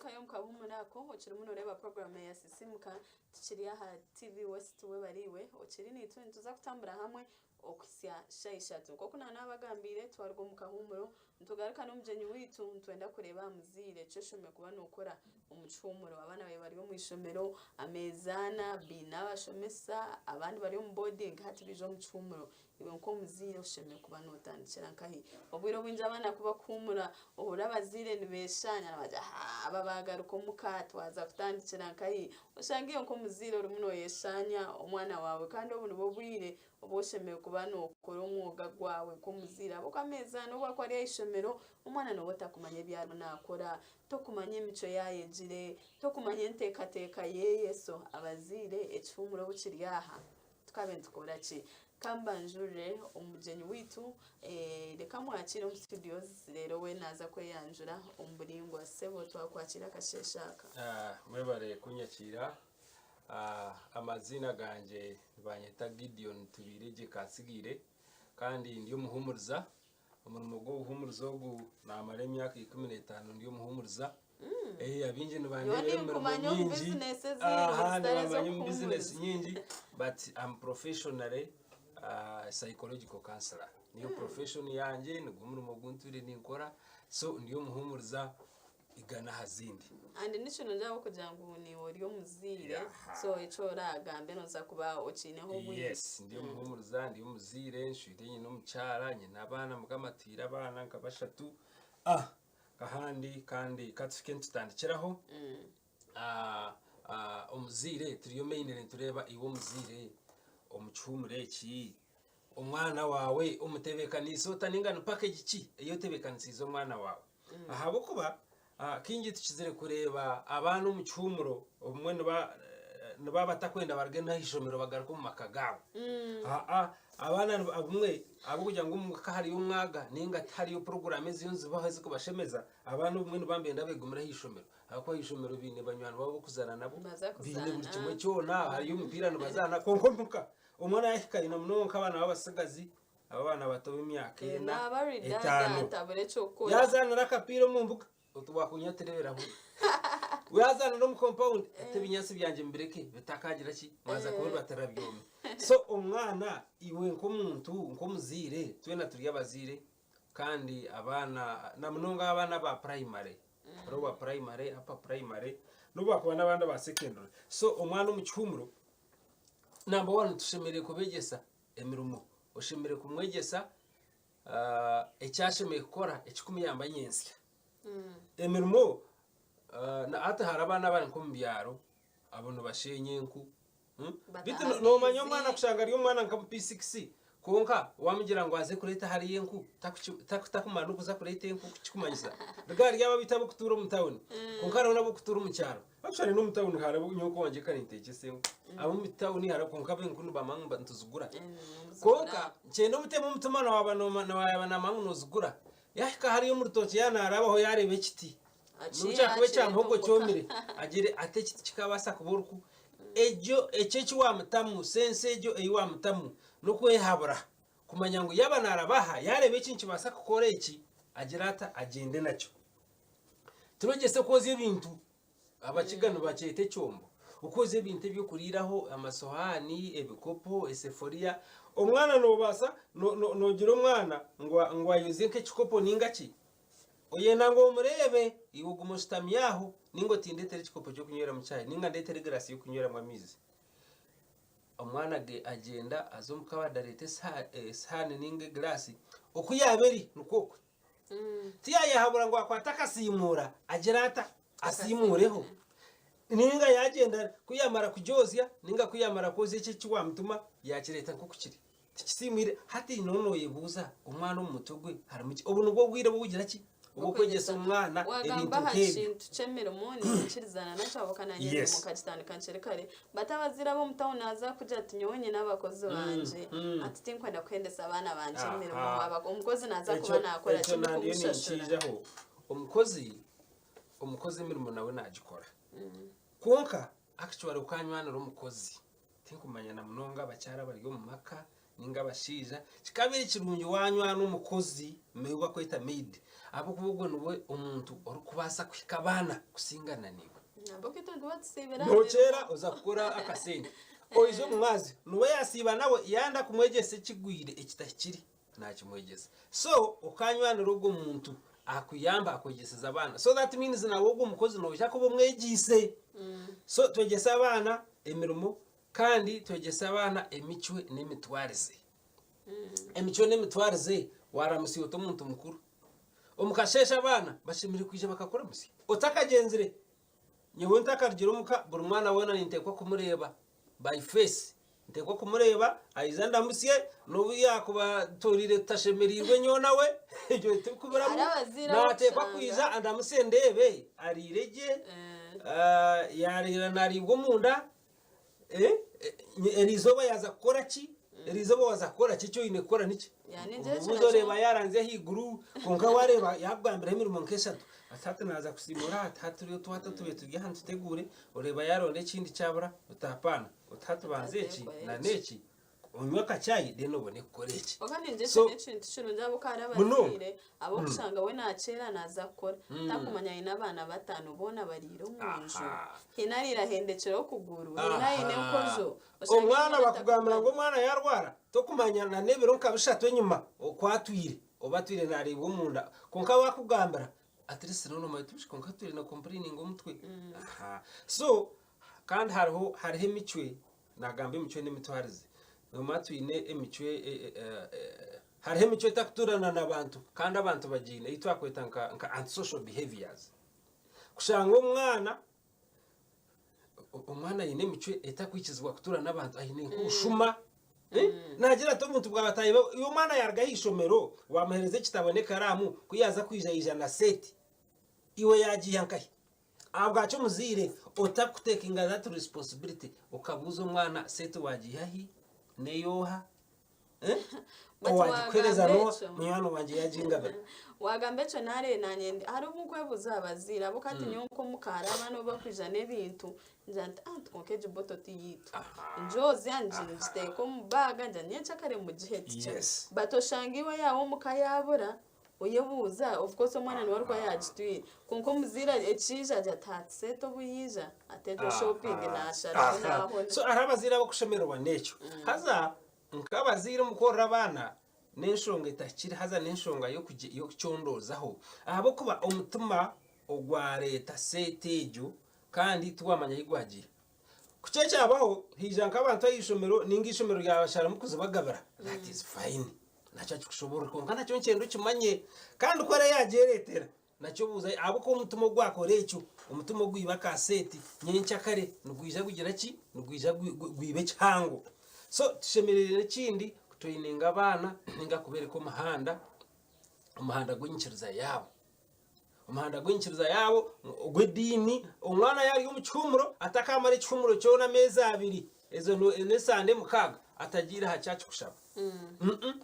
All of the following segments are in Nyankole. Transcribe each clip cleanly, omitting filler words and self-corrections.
Twagarukayo omu kahuumuro ako, okirimu nooreeba puroguraamu eya Sisiimuka, tukiri aha TV West Webariiwe, okiri naitwe nituza kutambura hamwe okuhitsya shaaha ishatu. Nk'oku naanabagambiire, twaruga omu kahuumuro, nitugaruka n'omugyenyi waitu, nitwenda kureeba aha muzaire eki oshemereire kuba nookora omu kihuumuro. Abaana baawe bari omu ishomero ameezi ana, baine abashomesa, abandi bari omu boodingi, hati baija omu kihuumuro. Iwe nk'omuzaire oshemereire kuba nootandikira nkahi? Obwire obwingi abaana ku bakuhuumura, ohurira abazaire nibeeshaanya nibagira haa aba baagaruka omuka twaza kutandikira nkahi? Oshange iwe nk'omuzaire orimu nooyeshaanya omwana waawe kandi obu nibwo bwire obu oshemereire kuba nookora omwoga gwawe nk'omuzaire ahabw'okuba ameezi ana obu arikuba ari aha ishomero, omwana nooba otakumanya ebi arimu naakora, tokumanya emicwe ei ayegire, tokumanya enteekateeka yeeye so abazaire ekihuumuro obu kiri aha. Tukabe nitukora ki? Ka mbanjurire omugyenyi waitu. Reka mwakiire omu studios reero we naaza kweyanjura omu buraingwa. Sebo twakwakiira akasheeshe aka. Mwebare kunyakiira. Amaziina gangye nibanyeta Gideon Tubiiregye Katsigaire kandi ndi omuhuumuriza. Omurimo gw'obuhuumuriza ogu naamara emyaka 15 ndi omuhuumuriza. Eh, abaingi nibandeebera Nyowe emirimo ninkumanya omu mingi. bizinesi ezindi Aha, zitari nibamanya omu bizinesi ez'okuhuumuriza. nyingi but I'm professionally psychological counselor. Niyo profession yangye, nigwo murimo ogu ntwire ninkora. So ndi omuhuumuriza igana aha zindi. And ni kirungi ahabw'okugira ngu niiwe ori omuzaire, Yaha. so eki oraagambe nooza kuba okiineho obwire. Yes, ndi omuhuumuriza, ndi omuzaire, nshwire nyine omukyara, nyine abaana, Mukama atuhaire abaana nka bashatu. Ah, ahandi kandi katuhike nitutandikiraho. Ah, ah, omuzaire turiyo mainly nitureeba iwe omuzaire omu kihuumuro eki omwana waawe omutebeekaniise ota ninga ni package ki ei otebeekanisiize omwana waawe ahabw'okuba ah, kaingi tukizire kureeba abaana omu kihuumuro obumwe niba nibaba batakwenda baruge n'aha ishomero bagaruke omu maka gaabo Aa, abaana abumwe ahabw'okugira ngu omu ka hariyo omwaga ninga tihariyo puroguraamu eziriyo nizibaho ezirikubashemeza, abaana obumwe nibaba nibenda beegumire aha ishomero ahabw'okuba aha ishomero baine banywani baabo b'okuzaana nabo, Nibaza baine buri kuzaana. kimwe kyona, hariyo omupiira nibazaana kwonka omuka omwana yaahika aine munonga nk'abaana b'abatsigazi, abaana bato b'emyaka ena, Naaba ari etaano, dada atabura eky'okukora. yaazaanira akapiira omu mbuga Oti wakunyatirira huri. Wazana n'omu compound ati ebinyaatsi byangye mbireke bitakagira ki mwaza kubibatira byome. So omwana iwe nk'omuntu nk'omuzaire twena turi abazaire kandi abaana na munonga abaana aba primary lower primary upper primary n'obu bakuba n'abandi aba secondary. So omwana omu kihumuro number one tushemereire kubegyesa emirimo oshemereire kumwegyesa eki ashemereire kukora ekikumuyamba nyentsya. Emirimo na hati hariho abaana abari nk'omu byaro abo nibasheenya enku beitu Bataha noomanya amaizi. omwana kushanga ari omwana nka omu P6 kwonka waamugira ngu aze kureeta hariya enku takumara n'okuza kureeta enku kukikumanyisa riga hariyo abo abaitu ab'okutuura omu tawuni kwonka hariho n'ab'okutuura omu kyaro Actually n'omu tawuni hariho nyowe owangye ka nintekyesa enku ab'omu tawuni hariho kwonka bo enku nibamanya ngu nituzigura kwonka nkyenda omutemu omutima nawaaba namanya ngu nozigura yahika hariya omu rutookye yaaba narabaho yareeba ekiti n'obu kyakuba ekya muhogo kyomire agire ati ekiti kikabaasa kuba oruku egyo ekyo eki wamutamu sense egyo ei wamutamu n'okwehabura kumanya ngu yaaba naraba aha yareeba eki nikibaasa kukora eki agire ata agyende nakyo. Turegyese kwozya ebintu, Abakiga nibakyeta ekyombo. Okwozya ebintu eby'okuriiraho, amasohaani, ebikopo, esefuriya. Omwana noobaasa noogira omwana ngu ayozye nk'ekikopo nainga ki, oyenda ngu omureebe, iwe ogume oshutami aho nainga oti ndeetera ekikopo ky'okunyweramu chai nainga ndeetera egiraasi y'okunyweramu amaizi. Omwana agyenda aza omu kabada areeta esihaani nainga egiraasi, oku yaaba eri nikwo okwe. Tiyayehabura ngu akwate akasiimuura agire ata? Asiimuureho. Ninga yagyenda ku yaamara kugyozya ninga ku yaamara kwozya ekyo eki waamutuma yaakireeta nk'oku kiri. Tikisiimwire. Hati nooba nooyebuuza omwana omu mutwe gwe harimu ki? Obu nibwo bwire bw'okugira ki? Obw'okwegyesa omwana ebintu Wagamba aha nk'ebyo. kintu ky'emirimo ninyikirizana nakyo ahabw'okuba naanye emirimo nkagitandika nkiri kare. But abazaire ab'omu tawuni naaza kugira ati nyowe nyine abakozi bangye ati tinkwenda kuhendesa abaana bangye emirimo omukozi naaza kuba naakora Ekyo ki nandiyo ndikumushashura. ninkiijaho. Omukozi omukozi emirimo nawe naagikora. Kwonka actually okanywanira omukozi tinkumanya na munonga abakyara abari omu maka. ninga abashaija, kikabaire kirungi wanywana omukozi ou barikweta maid ahabw'okuba ogwo niwe omuntu orikubaasa kuhika abaana kusingana naiwe. Nokyera oza kukora akasente oija omu mwazyo niwe yasiiba nawe yayenda kumwegyesa ekigwire ekitahikire nakimwegyesa. So okanywanira ogwo muntu akuyamba akwegyeseza abaana so that means nawe ogwo mukozi noija kuba omwegyeise. So twegyese abaana emirimo Kandi twegyese abaana emicwe n'emitwarize. Emicwe n'emitwarize waaramutsya ota omuntu mukuru? Omu kasheeshe abaana bashemereire kwija bakakuramutsya. Otakagyenzire, nyowe ntakarugire omuka buri mwana weena ninteekwa kumureeba by face. Nteekwa kumureeba aije andamutsye n'obu yaakuba aturiire tutashemereirwe nyowe nawe ebyo tibikuburamu. Hariho abazaire Naateekwa abakushanga. kwija andamutsye ndeebe ariire gye, yaariira naariibwa omunda. Eriizooba yaaza kukora ki? Eriizooba waaza kukora ki? Eki oine kukora niki? Omubuuza oreeba yaaranzya ahaiguru kwonka waareeba yaakugambiraho emirimo nk'eshatu ati hati naaza kusiimuura aha, hati turiyo twata tubaire turi aha nituteguure, oreeba yaaronda ekindi kyabura oti hapaana, oti hati banza eki na n'eki. Onywe akachai then obone kukora eki. Kwonka ningira ekyo So n'ekintu kirungi ahabw'okuba hariho muno abazaire ab'okushanga we naakyera naaza kukora takumanya aine abaana bataano boona bariire omu nju. Aha. Haine ariire ahendekire okuguru, haine aine Aha. enkojo, oshange Omwana haine bakugambira ngu atakumanya. omwana yarwara tokumanya na n'ebiro nka bishatu enyima oku atwire oba atwire nareebwa omunda kwonka wakugambira at least noona omanya oti kwonka atwire na complaininga omutwe. Aha. So kandi hariho hariho emicwe Naagamba emicwe n'emitwarize. Noomanya twine emicwe hariho emicwe etakutuurana n'abantu kandi abantu bagiine ei twakweta nka nka antisocial behaviors. Kushanga omwana omwana aine emicwe etakwikizibwa kutuura n'abantu aine nk'obushuma naagira ati obuntu bwa bataahi be iwe omwana yaaruga aha ishomero waamuheereza ekitabo n'ekaraamu ku yaaza kwija yaija na seeti iwe yaagiiha nkahi? Ahabwaki omuzaire otakutekinga that responsibility okabuuza omwana sente wagiiha hi? N'eyooha? Eh? But Owagikuheereza wagamba n'oha? ekyo. Munywani wangye yagingabira. Wagamba ekyo nare nanye ndi hariho obu nkwebuuza aha bazaire ahabw'okuba hati nyowe nk'omuka hariho abaana obu bakwija n'ebintu ngira nti ah kwonka egi boto ti yaitu. Ngyozya ngiteeka omu baaga ngira nyencakare mugihe tikya. But oshanga iwe yaawe omuka yaabura Oyebuuza, of course omwana niwe arikuba yaagitwire kwonka omuzaire ekiija agira ati hati sente obu yaija ati egyo shopping naasharaho naahona. So hariho abazaire abakushemererwa n'ekyo. Haza nk'abazaire omu kworora abaana n'enshonga etahikire haza n'enshonga y'okukyondoozaho ahabw'okuba omutima ogwareeta sente egyo kandi tiwamanya ahi gwagiire. Ku kyekyabaho haija nk'abantu aha ishomero ninga ishomero ryabasharamu kuzibagabira that is fine nakyo akikushoborora kwonka nakyo nikyenda okimanye kandi ku araabe yagyeretera nakyo obuuza ahabw'okuba omutima ogwakora ekyo omutima ogwiba aka seeti nyenkyakare nigwija kugira ki nigwija gwibe ekihango so tushemereire n'ekindi kutureyininga abaana ninga kubereka omuhanda omuhanda gw'enyikiriza yaabo. Omuhanda gw'enyikiriza yaabo ogw'ediini, omwana yaarya omu kihuumuro atakaamara ekihuumuro kyona ameezi abiri, ezo n'esande mukaaga atagiire aha church kushaba. Mm-mm.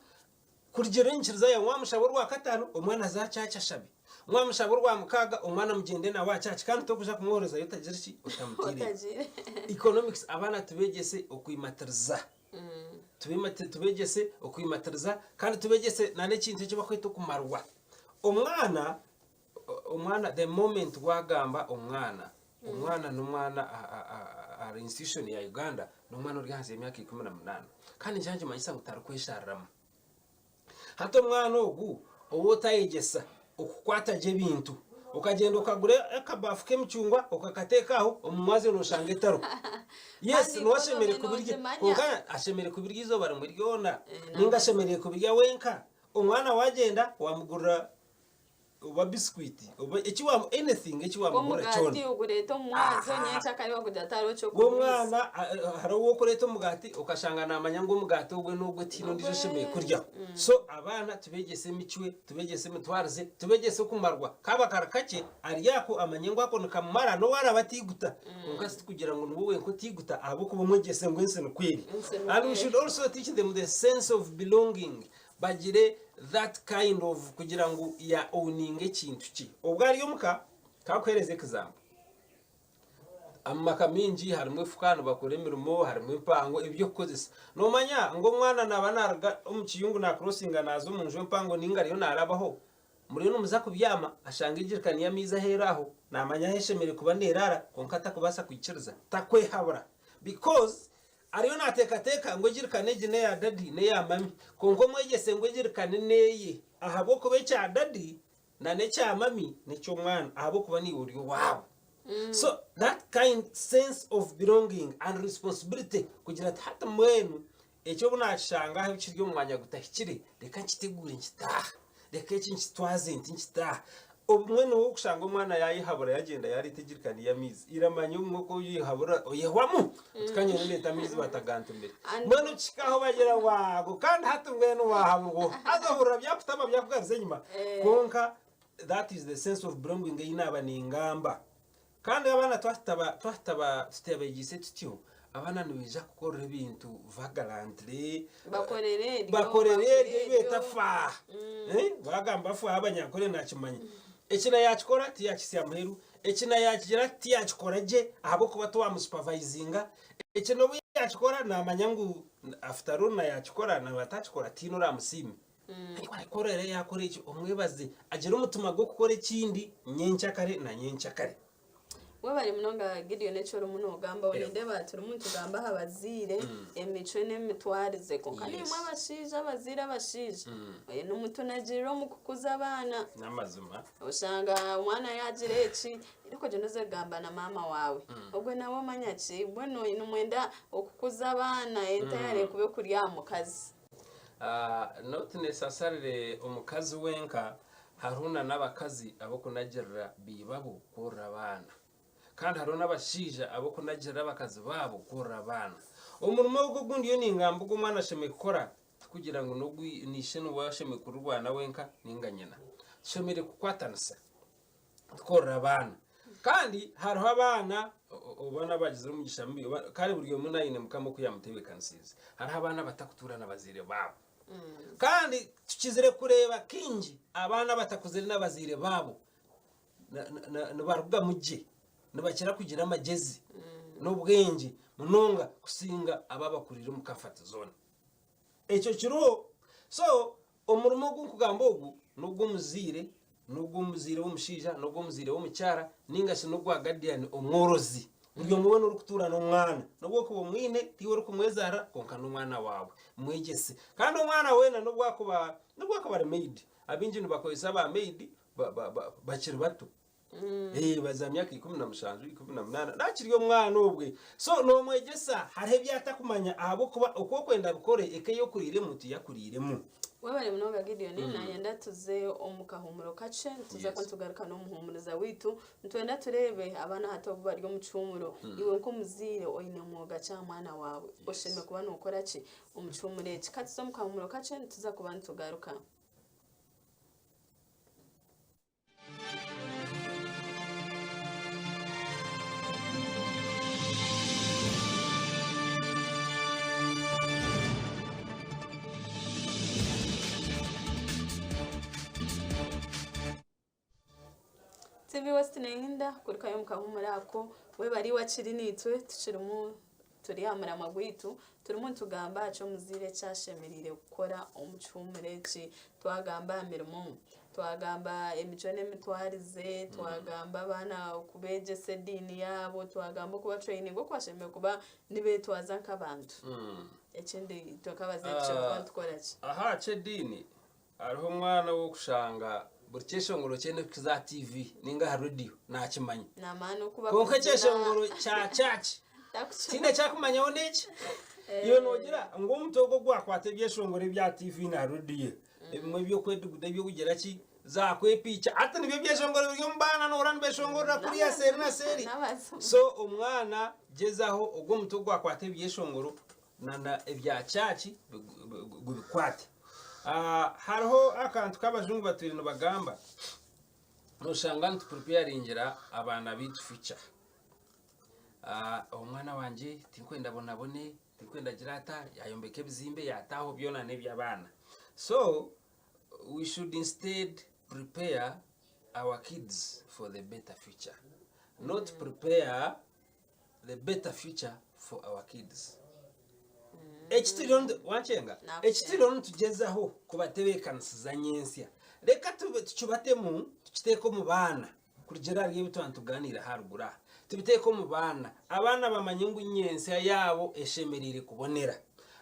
Kurugiirira enyikiriza yaawe, waamushaba orwakataano, omwana aze aha church ashabe. Mwamushaba orwamukaaga, omwana mugyende nawe aha church kandi torikuja kumwoherezayo otagire ki? Otamuteireyo. Otagiire. Economics, abaana tubeegyese okwimatiriza. Tubeegyese okwimatiriza kandi tubeegyese n'ekintu eki barikweta okumarwa. Omwana, omwana the moment wagamba omwana, omwana n'omwana ahari institution ya Uganda n'omwana ori ahansi y'emyaka 18 kandi nikyo nikimanyisa ngu tarikweshariramu. Hati omwana ogu ou otayegyesa okukwata gye ebintu, okagyenda okagura akabafu k'emicungwa okakateeka aho, omu mwazyo noshanga etariho. Yes, Kandi niwe ashemereire economy kubirya, nogimanya. kwonka ashemereire kubirya eizooba rimwe ryona, Eh, ninga n'amazima. ashemereire kubirya wenka. Omwana wagyenda wamugurira oba biscuit oba eki wamu anything eki wamugurira Omugaati kyona. ogureeta omu mwazyo Aha. nyencakare bakugira ati hariho eky'okumuriisa. Gw'omwana hariho ou orikureeta omugaati okashanga naamanya ngu omugaati ogwe n'ogwe tihaine ondiijo oshemereire kuryaho. So abaana tubegyese emicwe, tubegyese emitwarize, tubegyese okumarwa. Kaaba kari kakye ari ako amanye ngu ako nikamumara n'obu araabe ataiguta. Kwonka tikugira ngu niwe wenka otaiguta ahabw'okuba omwegyese ngu ensi nikwo eri. Ensi nikwo And we eri. should also teach them the sense of belonging. Bagire that kind of kugira ngu ya owninga ekintu kye. Obwo ari omuka, ka nkuheereze example. Omu maka maingi harimu efuka nibakora emirimo, harimu empango, eby'okukozesa. Noomanya ngu omwana naaba naaruga omu kiyungu naakurosinga naaza omu nju empango nainga ariyo naarabaho, muriyo nimuza kubyama ashanga egirikani y'amaizi aheeru aho, naamanya ahu eshemereire kuba neeraara kwonka atakubaasa kwikiriza, takwehabura because ariyo naateekateeka ngu egirikani egi n'eya dadi n'eya mami kwonka omwegyese ngu egirikani n'eye ahabw'okuba ekya dadi Na n'ekya mami n'eky'omwana ahabw'okuba naiwe ori owaabo. So that kind sense of belonging and responsibility kugira ati hati mbwenu eki obu naakishanga ahu kiri omu mwanya gutahikire reka nkiteguure nkitaaha, reka eki nkitwaze nti nkitaaha. Obumwe niho orikushanga omwana yaayehabura yaagyenda yaareeta egirikani y'amaizi. Ira manya obumwe ku oyehabura oyehwamu oti ka ngende ndeete amaizi batagantumire. Mbwenu kihika aho bagira ngu ago kandi hati mbwenu waahaburwa oha? Haza ohurira byakutama byakugaruza enyima. Kwonka that is the sense of belonging ei naaba ningamba. Kandi abaana twataba twataba tutabeegyeise tutyo, abaana nibaija kukorera ebintu vagalantly, Bakorere eryo, bakorere eryo bakore ei beeta eryo. faaha. Baagamba faaha abanyankore naakimanya. Eki na yaakikora tiyaakitsya muheru, eki na yaakigira tiyaakikora gye ahabw'okuba tiwamusupervisinga, Eki n'obu yaakikora naamanya ngu after all na yaakikora na ataakikora tihaine oraamusiime. Ariko akora reero yaakora eki omwebaze agire omutima gw'okukora ekindi nyenkyakare na nyenkyakare. Webare munonga Gideon eki orimu nogamba aho nindeeba turimu nitugamba aha bazaire emicwe n'emitwarize kwonka naimwe abashaija abazaire abashaija nimutunagirira omu kukuza abaana. N'amazima. Oshanga omwana yaagira eki Ariko ogyenda oze kugamba na maama waawe. Ogwe nawe omanya ki? Mbwenu nimwenda okukuza abaana entirely kube kuri aha mukazi. Not necessarily omukazi wenka, hariho na n'abakazi ab'okunagirira baibabo kworora abaana. Kandi hariho n'abashaija ab'okunagirira abakazi baabo kworora abaana. Omurimo ogu ogu ndiyo ningamba ogu omwana ashemereire kukora tikugira ngu n'ogu n'ishe niwe ashemereire kururwana wenka ninga nyina. Tushemereire kukwatanisa. tukorora abaana kandi hariho abaana oba n'abagizire omugisha mubi kare buri omwe naine mukama oku yamutebeekanisiize hariho abaana abatakutuura na bazaire baabo kandi tukizire kureeba kaingi abaana abatakuzire n'abazaire baabo nibarugamu gye nibakira kugira amagyezi n'obwengye munonga kusinga abo abakuriire omu comfort zone ekyo kiriho so Omurimo ogu nkugamba ogu n'ogw'omuzaire, n'ogw'omuzaire w'omushaija, n'ogw'omuzaire w'omukyara, nainga shi n'ogwa guardian omworozi. Buri omwe weena orikutuura n'omwana, n'obu orikuba omwine, tiiwe orikumwezaarira, kwonka n'omwana waawe. Mwegyese. Kandi omwana weena n'obu akuba n'obu akuba ari maid, abaingi nibakozesa ba maid ba- ba- ba- bakiri bato. Eh, baza myaka 17, 18, nakiri omwana obwe. So nomwegyesa hariho ebi atakumanya ahabw'okuba oku okwenda abikore eka ei okuriiremu tiyakuriiremu. Webare munonga Gideon, nayenda tuze omu kahuumuro kakye, nituza kuba nitugaruka n'omuhuumuriza waitu, nitwenda tureebe abaana hati obu bari omu kihuumuro, iwe nk'omuzaire oine mwoga ki aha mwana waawe? Oshemereire kuba nokora ki omu kihuumuro eki? Ka tuze omu kahuumuro kakye nituza kuba nitugaruka. TV West neyenda kurukayo omu kahumuro ako webare iwe akiri naitwe tukirimu turi aha muramwa gwaitu turimu nitugamba aha ky'omuzaire eki ashemereire kukora omu kihumuro eki twagamba aha mirimo twagamba emicwe n'emitwarize twagamba abaana kubeegyesa ediini yaabo twagamba okubatrayininga oku bashemereire kuba nibeetwaza nk'abantu ekindi itwe nk'abazaire tushemereire kuba nitukora ki Aha ky'ediini Hariho omwana ow'okushanga buri kyeshongoro kyona ekirikuza aha TV ninga aha rediyo naakimanya. Naamanya n'oku Kwonka bakuzina. ekyeshongoro kya church Takukimanya. tihaine eki akumanyaho n'eki. Iwe noogira ngu omutwe gwe gwakwata ebyeshongoro ebya TV na rediyo, ebimwe eby'okweduguda eby'okugira ki, zaakwepiikya. Hati nibyo ebyeshongoro biri omu baana nohurira nibeshongorera kuriya seeri na seeri. N'abazungu. So omwana gyezaho ogwo omutwe gwakwata ebyeshongoro na ebya church gubikwate. Hariho akantu k'abajungu batwire nibagamba, noshanga nitupreparingira abaana baitu future. Omwana wangye tinkwenda abonabone, tinkwenda agire ata, yayombeka ebizimbe yataho byona n'eby'abaana. So we should instead prepare our kids for the better future, not prepare. the better future for our kids. Eki turiyo nitu- wankyenga Nakushemba. eki turiyo nitugyezaho kubatebeekanisiza nyentsya reka tube tukibatemu tukiteeke omu baana kurugiirira ahari ebi twaba nitugaaniira aharuguru aha tubiteeke omu baana abaana bamanye ngu nyentsya yaabo eshemereire kubonera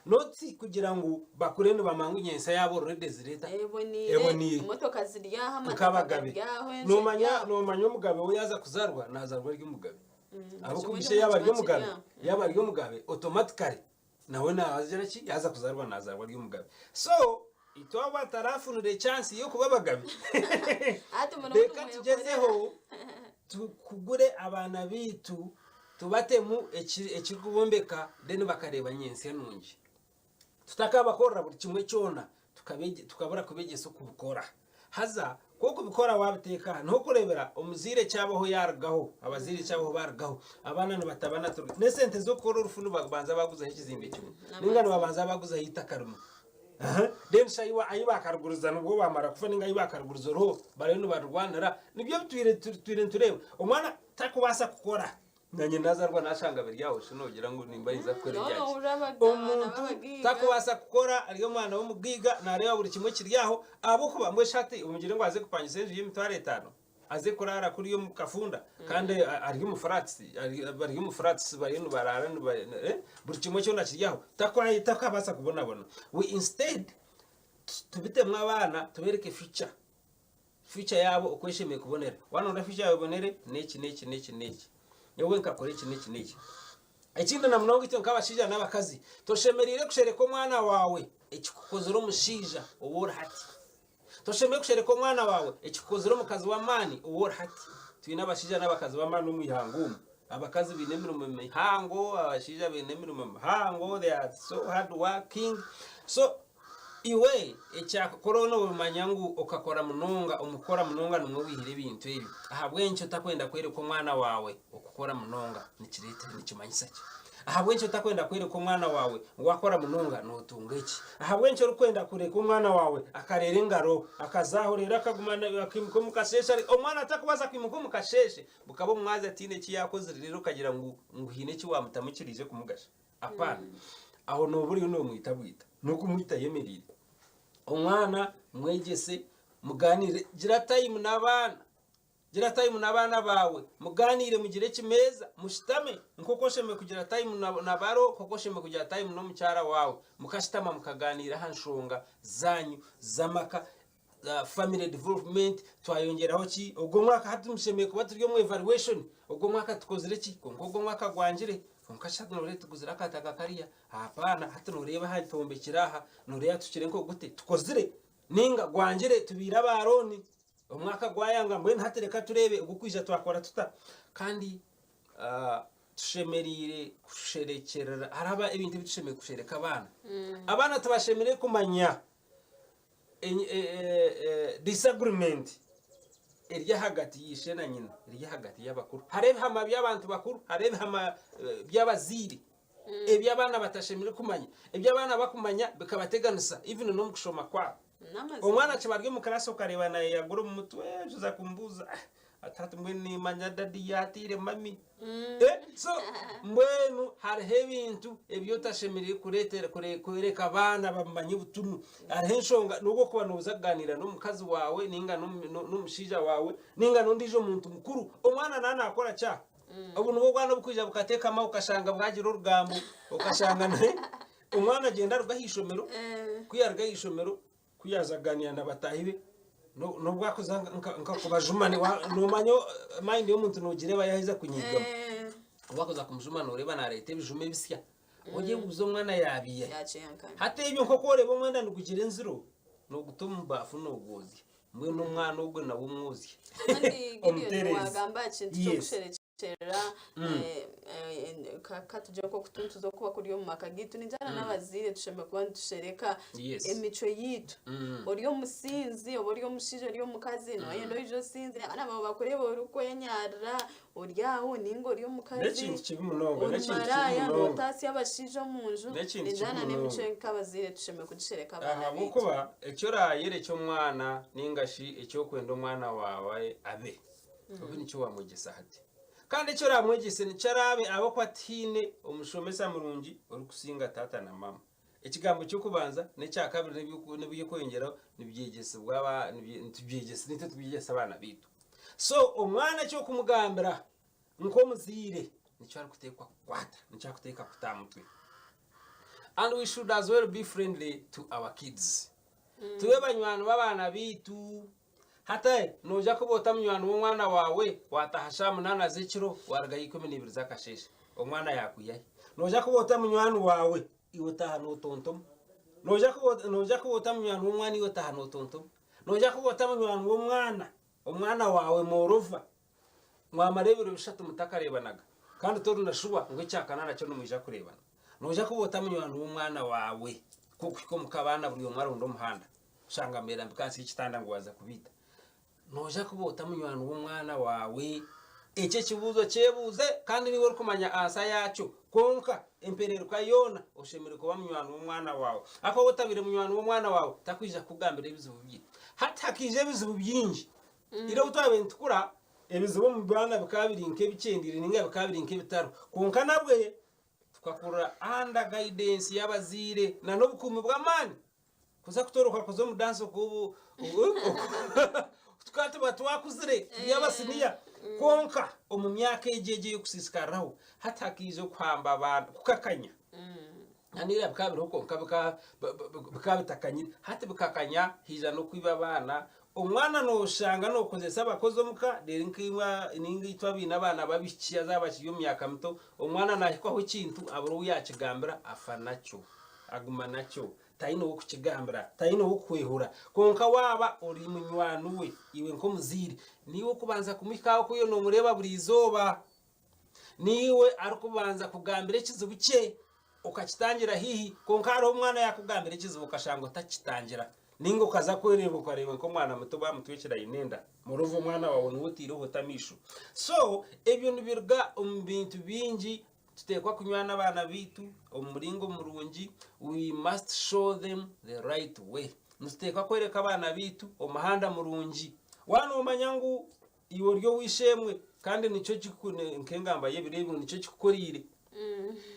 not kugira ngu bakure nibamanya ngu nyentsya yaabo already ezireeta Eboniire, eboniire emotoka ziri aho, amataka nk'abagabe gari aho, enju eri nomanya aho. nomanya omugabe we yaaza kuzarwa naazarwa ari omugabe ahabw'okuba Ekyo ishe yaaba ari kiba omugabe kiri aho. yaaba ari omugabe automatically nawe naagira ki yaaza kuzarwa naazarwa ari omugabe so itwe abo batarafunire chance y'okuba abagabe Hati muno reka nimwekorera. tugyezeho tukugure abaana baitu tubatemu eki- ekirikubombeka then bakareeba nyentsya nungi tutakabakorera buri kimwe kyona tukabege- tukabura kubegyesa okubikora haza ku okubikora wabiteeka aha niho okureebera omuzaire ekyabaho yaarugaho abazaire ekyabaho baarugaho abaana nibatabana turi n'esente z'okukora orufu nibabanza baguzaho ekizimbe kimwe ninga nibabanza baguzaho eitaka rimwe Aha, then shi ahi ba- ahi bakaruguriza nibwo bamara kufa ninga ahi bakaruguriza oriho bariyo nibarurwanira nibyo bitwire tutwire nitureeba omwana takubaasa kukora Nanye nazarwa nashanga biri aho shi nogira ngu nimba ninza kukora Noona ebyangye. ohurira abaana Omuntu b'abagaiga. takubaasa kukora ari omwana w'omugaiga nareeba buri kimwe kiri aho ahabw'okuba mbwenu shi hati omugire ngu aze kupangisa enju y'emitwaro etaano aze kuraara kuriya omu kafunda kandi ari omu flats bari omu flats bariyo nibaraara niba buri kimwe kyona kiri aho takabaasa kubonabona. We instead tubitemu abaana tubereke future. Future yaabo oku eshemereire kubonera. Waaba noyenda future yaawe ebonere, n'eki n'eki n'eki n'eki. Nyowe nkakora eki n'eki n'eki. Ekindi na munonga itwe nk'abashaija n'abakazi, toshemereire kushereka omwana waawe ekikukozire omushaija ou ori hati. Toshemereire kushereka omwana waawe ekikukozire omukazi w'amaani ou ori hati. Twine abashaija n'abakazi b'amaani omu ihanga omu. Abakazi baine emirimo mihango, abashaija baine emirimo mihango, they are so hard working. So Iwe ekyakukora noomanya ngu okakora munonga, omu kukora munonga nimwo waihire ebintu ebyo. Ahabw'enki otakwenda kworeka omwana waawe okukora munonga nikireeta nikimanyisa ki? Ahabw'enki otakwenda kworeka omwana waawe ngu waakora munonga nootunga eki? Ahabw'enki orikwenda kureka omwana waawe akareera engaro akaza aho reero akaguma akaimuka omu kasheeshe omwana atakubaasa kwimuka omu kasheeshe bukaba omumwazi ataine eki yaakozire reero okagira ngu ngu haine eki waamutamu kiraije kumugasha? Apana. Aho nooba oriyo noomwita bwita. N'okumwita ayemereire. Omwana mwegyese, mugaaniire, gira time n'abaana. Gira time n'abaana baawe, mugaaniire mugire ekimeeza, mushutame nk'oku oshemereire kugira time na baro, nk'oku oshemereire kugira time n'omukyara waawe. Mukashutama mukagaaniira aha nshonga zaanyu z'amaka. Family development twayongyeraho ki ogwo omwaka hati tushemereire kuba turi omu evaluation ogwo omwaka tukozire ki kwonka ogwo omwaka gwangire kwonka shi hati noreeba tuguzire akataka kariya hapana hati noreeba aha twombekire aha noreeba tuhikire nk'ogute tukozire ninga gwangire tubiire aba loan omwaka gwayanga mbwenu hati reka tureebe ogurikwija twakora tuta kandi tushemereire kusherekyerera hariho ebintu ebi tushemereire kushereka abaana abaana tibashemereire kumanya Disagreement eri ahagati y'eishe na nyina eri ahagati y'abakuru. Hariho ebihama by'abantu bakuru, hariho ebihama by'abazaire ebi abaana batashemereire kumanya. Ebi abaana bakumanya bikabateganisa even n'omu kushoma kwabo. Omwana akiba ari omu class okareeba nayeyagura omu mutwe oza kumubuuza ati hati mbwenu nimanya daddy yateire mummy. So mbwenu hariho ebintu ebi otashemereire kureetera kworeka abaana bamanye butunu. Hariho enshonga n'obu orikuba nooza kugaaniira n'omukazi waawe nainga n'omushaija waawe nainga n'ondiijo muntu mukuru, omwana naaba naakora ki aho? Obu nibwo obwana oburikwija bukateekama okashanga bwagira orugambo, okashanga omwana agyenda aruga aha ishomero, ku yaaruga aha ishomero Ku yaaza kugaaniira na bataahi be, n'obu akuza nka kubajuma, noomanya mayindi y'omuntu noogireeba yaaheza kunyiigamu. Obu akuza kumujuma nooreeba naareeta ebijuma ebisya. Oryebuuza omwana yaabiiha hi? Hati ebyo nk'oku oreeba omwenda nigugira enziro, nooguta omu baafu noogwozya. Mbwenu omwana ogwo nawe omwozye. Omutereeze. Kyerera ka tugire nk'oku tuntuza okuba kuri omu maka gaitu ningira n'abazaire tushemereire kuba nitushereka emicwe yaitu. Ori omusinzi oba ori omushaija ori omukazi noyenda oije osinzire abaana baawe bakureebe orikwenyarira ori aho ninga ori omukazi N'ekintu kibi munonga, ori n'ekintu kibi maraaya munonga. notaasya abashaija omu nju. N'ekintu Ningira kibi n'emicwe munonga. nk'abazaire tushemereire kugishereka abaana baitu. Ahabw'okuba eki oraayerekye omwana ninga shi eki orikwenda omwana waawe abe, obe nikyo waamwegyesa hati. Kandi eki oraamwegyese nikyo araabe ahabw'okuba tihaine omushomesa murungi orikusinga taata na maama. Ekigambo ky'okubanza n'ekya kabiri n'eby'okweyongyeraho nibyegyesibwa aba nitubyegyesa nitwe tubyegyesa abaana baitu. So omwana eki orikumugambira nk'omuzaire nikyo arikuteekwa kukwata, nikyo arikuteekwa kuta aha mutwe. And we should as well be friendly to our kids. Tube banywani b'abaana baitu. Hati noija kuba ota munywani w'omwana waawe waataaha shaaha munaana z'ekiro waarugayo 12 z'akasheeshe? Omwana yaakwiha hi? Noija kuba ota munywani waawe iwe otaaha nootontoma? Noija kuba noija kuba ota munywani w'omwana iwe otaaha nootontoma? Noija kuba ota munywani w'omwana, omwana waawe moreover mwamara ebiro bishatu mutakareebanaga kandi tori na shuwa ngu ekyakana nakyo nimwija kureebana? Noija kuba ota munywani w'omwana waawe ku okuhika omuka abaana buri omwe aronda omuhanda? Shanga mberambika ahansi y'ekitanda ngu waaza kubiita. Noija kuba ota munywani w'omwana waawe? Eki ekibuuzo kyebuuze kandi niiwe orikumanya ansa yaakyo. Kwonka empereruka yoona oshemereire kuba munywani w'omwana waawe. Ahakuba waaba otabaire munywani w'omwana waawe, takwija kukugambira ebizibu bye. Hati hakaija ebizibu bingi. Ira obu twabaire nitukura, ebizibu omu baana bikaba biri nk'ebikyendeire nainga bikaba biri nk'ebitariho. Kwonka nabwe tukakurira under guidance y'abazaire n'obukuumi bw'amaani. Kuza kutoroka kuza omu dance oku tukaba tuba twakuzire turi abasiniya kwonka omu myaka egi egi ey'okusiisikariraho hati hakaija okuhamba abaana kukakanya nana ira bikaba biriho kwonka bikaba bitakanyire hati bikakanya haija n'okwiba abaana omwana noshanga nokozesa abakozi omuka reero nkaimwe ninga itwe abaine abaana b'abaishiki haza bakiri omu myaka mito omwana nahikwaho ekintu abura ou yakigambira afa nakyo aguma nakyo Taine ow'okukigambira, taine ow'okuhwehura. Kwonka waaba ori munywani we, iwe nk'omuzaire, niiwe orikubanza kumuhikaho ku iwe noomureeba buri izooba. Niiwe arikubanza kugambira ekizibu kye, okakitangira haihi. Kwonka hariho omwana yaakugambira ekizibu okashanga otakitangira, nainga okaza kwereeba okareeba nk'omwana muto baamutwekire aine enda. Moreover omwana waawe niwe otaireho ota amaisho. So ebyo nibiruga omu bintu bingi Tuteekwa kunywana abaana baitu omu muringo murungi, we must show them the right way. Nituteekwa kworeka abaana baitu omuhanda murungi. Waaba noomanya ngu iwe ori ow'eishe-emwe kandi nikyo nk'engamba y'ebiro ebi ngu nikyo kikukoreire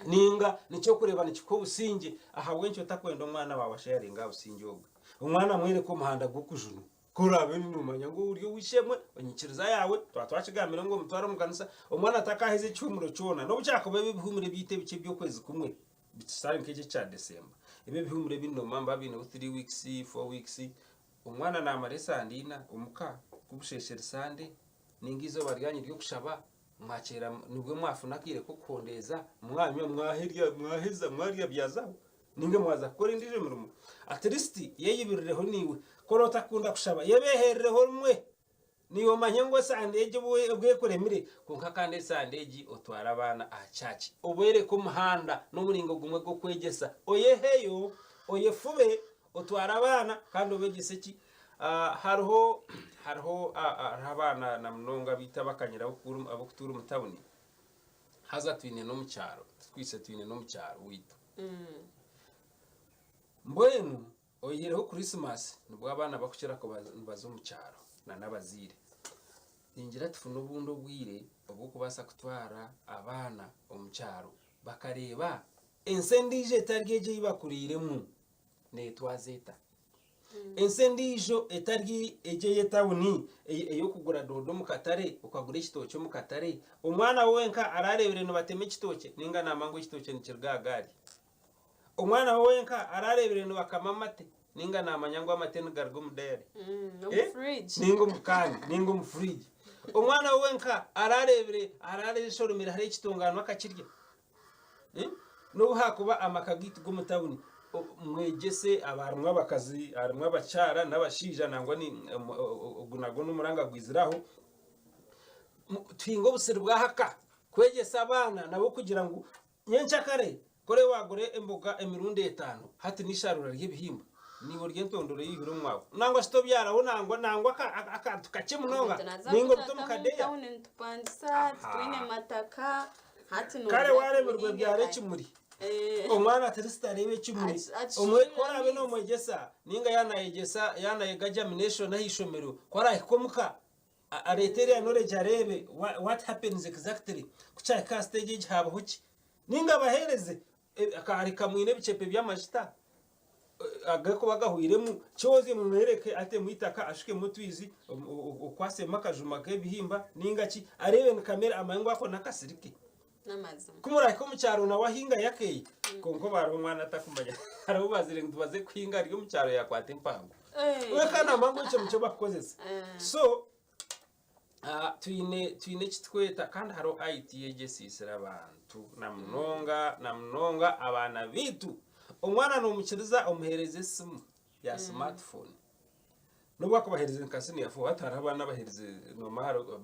nainga nikyo orikureeba nikikuha obusingye, ahabw'enki otakwenda omwana waawe asheyaringe aha busingye obwe? Omwana mwereke omuhanda gw'okujunwa. Ku oraabe noomanya ngu ori ow'eishe-emwe, enyikiriza yaawe, twaba twakigambire ngu omutware omu kanisa, omwana atakaaheza ekihuumuro kyona, n'obu kyakuba ebi ebihuumuro ebyaitu ebikye eby'okwezi kumwe, kitari nk'eki ekya Desemba. Ebi ebihuumuro ebi noomanya nibaba baineho three weeks, four weeks, omwana naamara esande ina omuka, ku busheeshere Sande, nainga eizooba ryanyu ry'okushaba, mwakyera nibwo mwafuna akaire k'okuhondeeza, mwanywa, mwaherya, mwaheza, mwarya byazaho. Nainga mwaza kukora endiijo mirimo, at least yeyibirireho naiwe. Ku oraba otakukunda kushaba, yebeherereho rimwe. Naiwe omanye ngu esande egi obu ekuremire, kwonka kandi esande egi otware abaana aha church. Obereke omuhanda n'omuringo gumwe gw'okwegyesa. Oyeheyo, oyefube, otware abaana kandi obegyese ki? Hariho hariho hariho abaana na munonga abaitu abakanyire ab'okutuura omu tawuni, haza twine n'omu kyaro, twise twine n'omu kyaro waitu. Mbwenu oyihireho Christmas nibwo abaana bakukira kuba nibaza omu kyaro na n'abazaire. Ningira tufune obundi obwire obw'okubaasa kutwara abaana omu kyaro bakareeba ensi endiijo etari egi ei bakuriiremu neetwaza eta. Ensi endiijo etari egi ey'etawuni ey'okugura doodo omu katare, okagura ekitookye omu katare, omwana we wenka araareebire nibatema ekitookye nainga naamanya ngu ekitookye nikiruga aha gaari? Omwana we wenka araareebire nibakama amate nainga naamanya ngu amate nigaruga omu dayare? Nainga omu kaani nainga omu furiigi? Omwana we wenka araareebire araareshoromire hariho ekitonganwa akakirya? N'obu haakuba amaka gaitu g'omu tawuni, mwegyese aba harimu abakazi, harimu abakyara n'abashaija nangwa ogu nagwo n'omuranga gwizire aho, tuhinge obusiri bw'ahaka kwegyesa abaana nabo kugira ngu nyenkyakare ku oraabe waagura emboga emirundi etaano, hati n'eisharuura ry'ebihimba, naiwe orye entondoro ei oihire omu mwawe. Nangwa shi tobyaraho nangwa nangwa akantu kakye munonga nainga obute omu kadeeya. Kare waremirwe byara ekimuri omwana at least areebe ekimuri omwe ku oraabe nomwegyesa ninga yaaba nayegyesa yaaba nayega germination aha ishomero ku arahika omuka Areete eriya knowledge areebe what happens exactly ku kyahika aha stage egi haabaho ki. Nainga abaheereze akahari kamwine ebicepe by'amajuta agarikuba gahwiremu, kyozye mumwereke atemu eitaka ashukemu otwizi okwasemu akajuma k'ebihimba nainga ki areebe nikamera amanye ngu ako n'akasiri ke. N'amazima. Ku murahika omu kyaro nawe ahingayo akeye kwonka obu hariho omwana atakumanya hariho bazire ngu tubaze kuhinga ari omu kyaro yakwata empango. We ka namba ngu ekyo nikyo bakukozesa. So twine twine eki tukweta kandi hariho IT egi esiisire abantu na munonga na munonga abaana baitu. Omwana nomukiriza omuheereza esimu ya smartphone. N'obu akubaheereza nka senior 4 hati hariho abaana abaheerize nooma hariho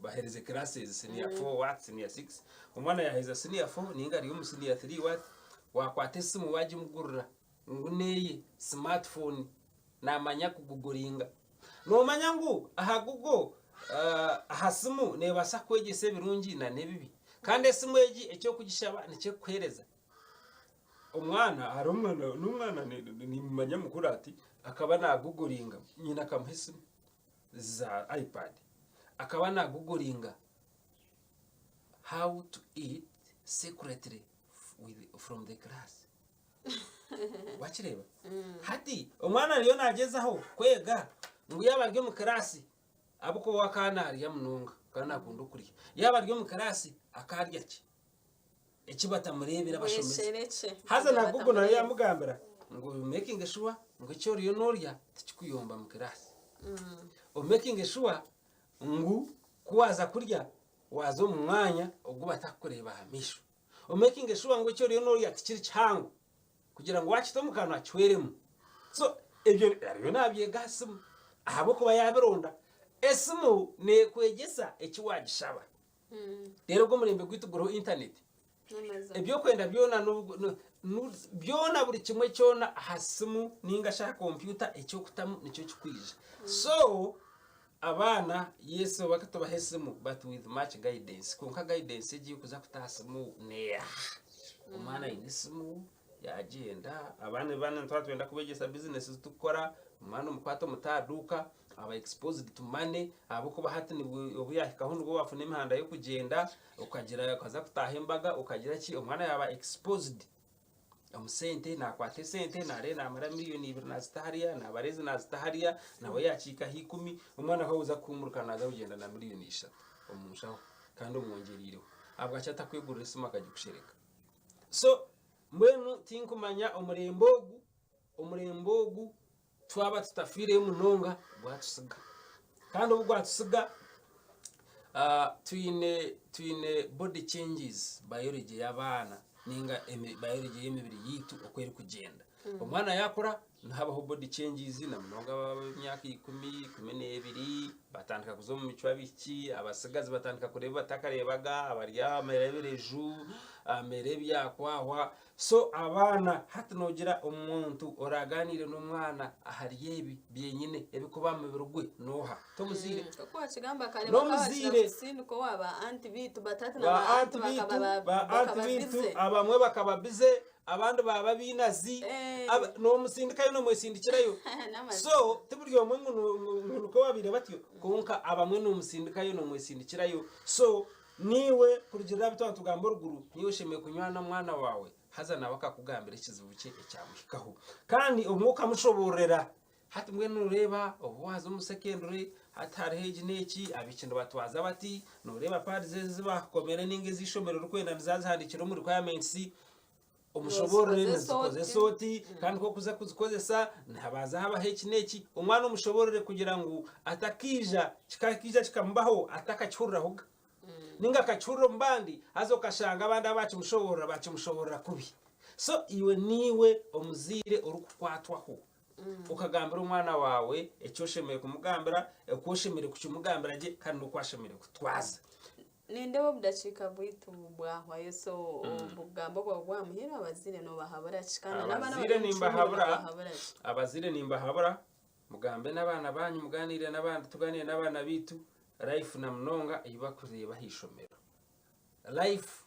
baheerize classes senior 4 what senior 6 omwana yaaheza senior 4 ninga ari omu senior 3 what wakwata esimu wagimugurira ngu neeye smartphone naamanya kuguguringa. Noomanya ngu aha Google aha simu neebaasa kukwegyesa ebirungi n'ebibi kandi esimu egi eki orikugishaba nikyo erikukuheereza. Omwana hariho omwana n'omwana nimumanya mukuru ati akaba naaguguringa nyina akamuha esimu za ipad akaba naaguguringa how to eat secretly from the class wakireeba hati omwana ariyo naagyezaho kwega ngu yaaba ari omu kiraasi ahabw'okuba we akaba naarya munonga akaba naakunda okurya yaaba ari omu kiraasi akarya ki? Eki batamureebire abashomesa. Bwesherekye. Haza na Google nayo yamugambira ngu making sure ngu eki oriyo norya tikikuyomba mu class. O making sure ngu ku waaza kurya waaza omu mwanya ogu batakukureeba aha maisho. O making sure ngu eki oriyo norya tikiri kihango kugira ngu waakita omu kanwa kihweremu. So ebyo ariyo naabyega aha simu ahabw'okuba yaabironda. Esimu neekwegyesa eki waagishaba. Reero ogu omurembe gwaitu guriho intaneti. Ebyokwenda byona byona buri kimwe kyona aha simu ninga shi aha kompyuta eky'okutamu nikyo kikwija. So abaana yes oba tubahe esimu but with much guidance kwonka guidance egi ey'okuza kuta aha simu neeha? Omwana aine esimu Yaagyenda, abaana abaana nituba nitwenda kubeegyesa bizinesi ezi turikukora, omwana omukwate omute aha duuka, aba exposed to money ahabw'okuba hati nibwo obu yaahikaho nibwo waafuna emihanda y'okugyenda, okagira okaza kutaaha embaga okagira ki, omwana yaaba exposed omu sente, naakwata esente naareeba naamara miriyoni ibiri naazita hariya, naabara ezi naazita hariya, nawe yaakiika aha ikumi, omwana ku arikuza kuhuumurika naaza kugyenda na miriyoni ishatu omu nshaho kandi omwongyereireho. Ahabwaki atakwegurira esimu akagikushereka? So Mbwenu tinkumanya omurembe ogu, omurembe ogu twaba tutafiireyo munonga gwatusiga. Kandi obu gwatusiga twine twine body changes biology y'abaana ninga biology y'emibiri yaitu oku erikugyenda. Omwana yaakura nihabaho body changes na munonga ab'emyaka ikumi, ikumineebiri batandika kuza omu micwe abaishiki, abatsigazi batandika kureeba ebi batakareebaga, abari aha bamera ebireju, bamera ebyakwahwa. So abaana hati noogira omuntu oraaganiire n'omwana ahari ebi byenyine ebirikuba aha mubiri gwe n'oha? T'omuzaire? Nk'oku waakigamba kare bakaba bakira N'omuzaire. kusindika owa ba anti baitu batata na Ba ba anti anti baitu, bakaba ba anti bakaba baitu busy. abamwe bakaba busy abandi baaba bainazi Eh. Nomusindikayo nomwesindikirayo. N'amazima. So ti buri omwe ngu ngu nikwo babaire batyo kwonka abamwe nomusindikayo nomwesindikirayo. So niiwe kurugiirira aha bi twaba nitugamba oruguru niiwe oshemereire kunywana omwana waawe haza nawe akakugambira ekizibu kye ekyamuhikaho. Kandi obumwe okamushoboororera hati mbwenu noreeba obu waaza omu secondary hati hariho egi n'eki abaishiki nibatwaza bati, noreeba pads ezi bakukomire ninga ez'eishomero orikwenda nizazihandiikire omu requirements Omushoboorore nizikozesa oti kandi ku orikuza kuzikozesa nihabanza habaho eki n'eki. Omwana omushoboorore kugira ngu atakaija kikaija kikamubaho atakakihurirahoga ninga akakihurira omu bandi haza okashanga abandi abu baakimushoboorora baakimushoboorora kubi. So iwe niiwe omuzaire orikukwatwaho okagambira omwana waawe eki oshemereire kumugambira, oku oshemereire kukimugambira gye kandi n'oku ashemereire kutwaza. Nindeeba obudakiika bwaitu bwahwayo so obugambo bwawe bwamuheru abazaire nobahabura ki kandi n'abaana Abazaire abari omu kicumbi nimbahabura nobahabura ki? abazaire nimbahabura mugambe n'abaana banyu muganiire n'abaana tuganiire n'abaana baitu life na munonga ei bakureeba aha ishomero life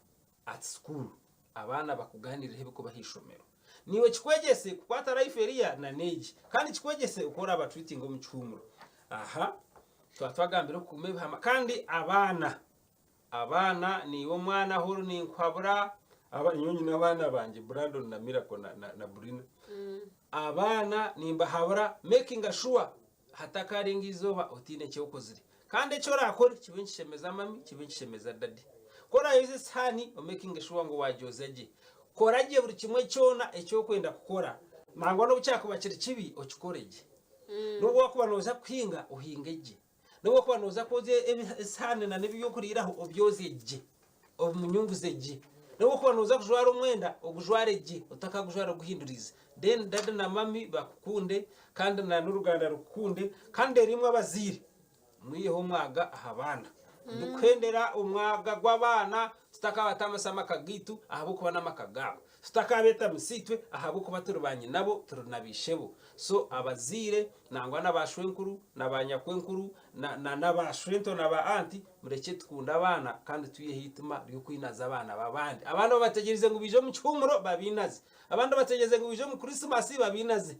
at school abaana bakuganiireho ebikuba aha ishomero niiwe kikwegyese kukwata life eriya na n'egi kandi kikwegyese oku orabatreatinga omu kihuumuro aha. Twaba twagambire okukuuma ebihama kandi abaana abaana niiwe omwana ahu ori ninkuhabura aba nyowe nyine abaana bangye Brandon na Miracle na, na, na Brina abaana nimbahabura making sure hatakarenga izooba otiine eki okozire kandi eki orakore kibe nikishemeza mami kibe nikishemeza dadi ku orayoza esihaani omaking sure ngu wagyoza gye kora gye buri kimwe kyona eki okwenda kukora nangwa n'obu kyakuba kiri kibi okikore gye n'obu wakuba nooza kuhinga ohinge gye n'obu wakuba nooza kwozya esihaani na n'eby'okuriiraho obyozye gye obimunyunguze gye n'obu wakuba nooza kujwara omwenda ogujware gye otakagujwara oguhindurize then dadi na mami bakukunde kandi na n'oruganda rukukunde kandi reero imwe abazaire mwiheho omwaga aha baana ndikuhendera omwaga gw'abaana tutakabatamisa amaka gaitu ahabw'okuba n'amaka gaabo tutakabetamisa itwe ahabw'okuba turi ba nyinabo turi na baishebo so abazaire nangwa na ba shwenkuru na ba nyakwenkuru na na n'aba shwento na ba anti murekye tukunde abaana kandi twiheho eitima ry'okwinaza abaana b'abandi abandi babategyereize ngu baije omu kihuumuro babainaze abandi babategyereize ngu baije omu kurisimasi babainaze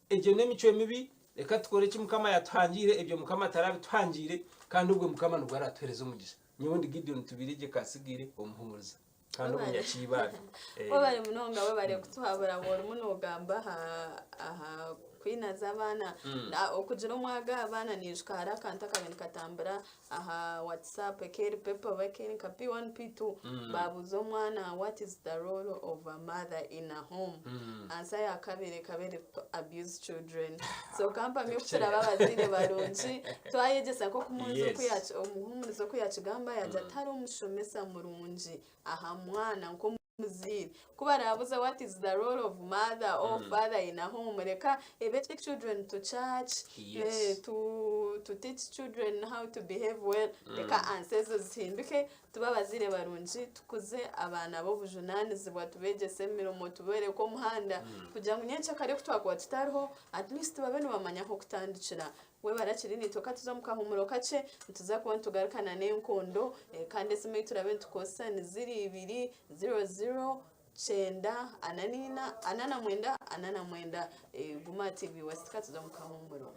Egyo n'emicwe mibi, reka tukore eki Mukama yatuhangiire, ebyo Mukama tarabituhangiire, kandi obwo Mukama nibwo aratuhereza omugisha. Nyowe ndi Gideon Tubirigye Kasigiire omuhumuriza kandi omunyakiibaare. Webare munonga webare kutuhabura orimu nogamba aha aha kwinaza abaana Na- okugira omwaga abaana niijuka hariho akantu akabaire nikatambura aha WhatsApp ekeri paper oba ekeri nka P1 P2 babuuza omwana what is the role of a mother in a home answer ya kabiri ekaba eri to abuse children so kampamya oku turaba abazaire barungi twayegyesa nk'oku omuhumuriza oku yakigamba yagira ati tihariho omushomesa murungi aha mwana nk'omu muzaire ku baraabuuza what is the role of mother or father in a home reka ebe take children to church to, to teach children how to behave well reka answer ezo zihinduke tube abazaire barungi tukuze abaana b'obujunaanizibwa tubeegyese emirimo tubeereke omuhanda kugira ngu nyencakare ku twakuba tutariho at least babe nibamanya ah'okutandikira Webare akiri naitwe ka tuze omu kahuumuro kakye nituza kuba nitugarukana n'enkondo kandi esimu ei turabe nitukozesa ni ziro ibiri ziro ziro kyenda ana n'ina ana na mwenda ana na mwenda. Guma aha TV West ka tuze omu kahuumuro.